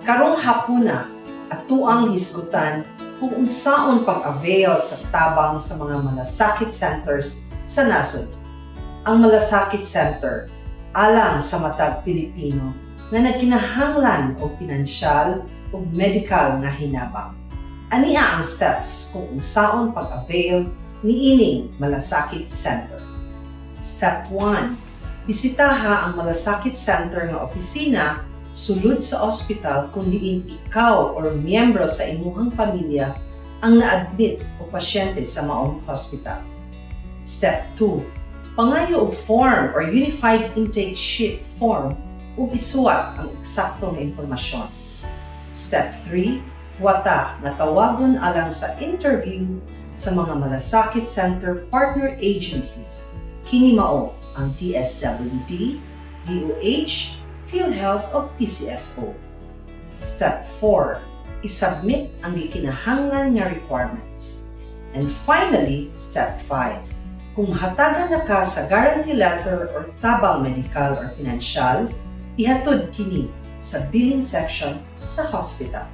Karong hapuna, atuang hisgutan kung unsaon pag-avail sa tabang sa mga malasakit centers sa nasod. Ang Malasakit Center, alang sa matag Pilipino nga nagkinahanglan og pinansyal ug medical nga hinabang. Ania ang steps kung unsaon pag-avail niining Malasakit Center. Step 1. Bisitaha ang Malasakit Center nga opisina sulod sa ospital kung diin ikaw or miyembro sa imuhang pamilya ang na-admit o pasyente sa maong hospital. Step 2. Pangayo og form or Unified Intake Sheet form ug isuwat ang eksakto nga impormasyon. Step 3. Huwata nga tawagon alang sa interview sa mga Malasakit Center partner agencies. Kini mao ang DSWD, DOH, PhilHealth o PCSO. Step 4. Isubmit ang gikinahanglan nga requirements. And finally, step 5. Kung hatagan na ka sa guarantee letter or tabang medical or pinansyal, ihatod kini sa billing section sa hospital.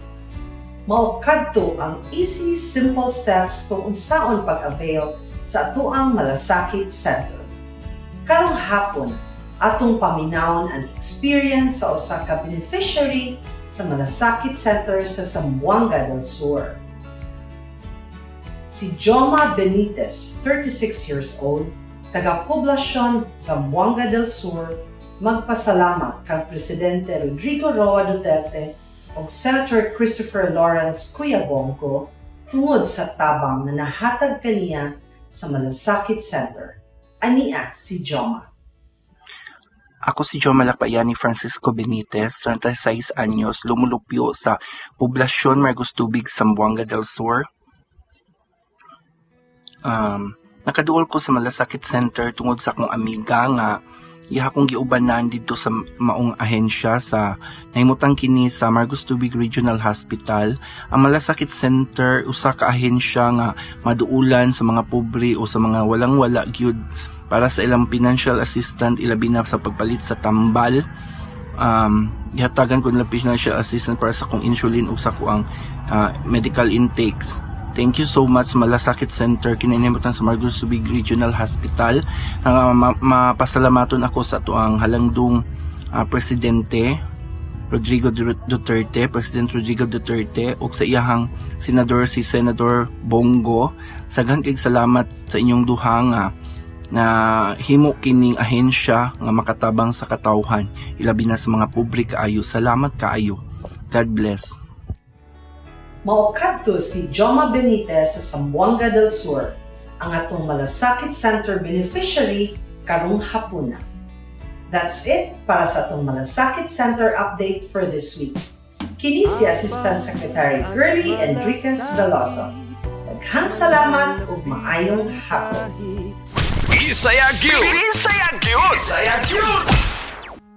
Mao kadto ang easy, simple steps kung unsaon pag-avail sa atuang Malasakit Center. Karong hapon, atong paminawon ang experience sa usa ka beneficiary sa Malasakit Center sa Zamboanga del Sur. Si Joma Benitez, 36 years old, taga Poblacion, Zamboanga del Sur, magpasalamat kang Presidente Rodrigo Roa Duterte ug Senator Christopher Lawrence Kuya Bong Go tungod sa tabang nga nahatag kaniya sa Malasakit Center. Ania si Joma. Ako si Joma Lakbayani Francisco Benitez, 36 anyos, lumulupyo sa Poblasyon Margostubig, Zamboanga del Sur. Nakaduol ko sa Malasakit Center tungod sa akong amiga nga iya akong giubanan didto sa maong ahensya sa nahimutang kini sa Margostubig Regional Hospital. Ang Malasakit Center, usa ka ahensya nga maduulan sa mga pobre o sa mga walang-wala gyud para sa ilang financial assistant, ilabi na sa pagpalit sa tambal. Gihatagan ko nila financial assistance para sa akong insulin ug sa akong medical intakes. Thank you so much, Malasakit Center, kini nahimutan sa Margosatubig Regional Hospital. Mapasalamaton ako sa atuang halangdong presidente Rodrigo Duterte, President Rodrigo Duterte, ug sa iyahang senador, si Senator Bong Go. Daghan kay salamat sa inyong duha nga na himo kining ahensya nga makatabang sa katawhan, ilabi na sa mga pobre kaayo. Salamat kaayo. God bless. Mao kadto si Joma Benitez sa Zamboanga del Sur, ang atong Malasakit Center beneficiary karong hapuna. That's it para sa atong Malasakit Center update for this week. Kini si Assistant Secretary Girlie Enriquez Veloso. Daghang salamat ug maayong hapon. Bisaya gyud. Bisaya gyud. Bisaya gyud.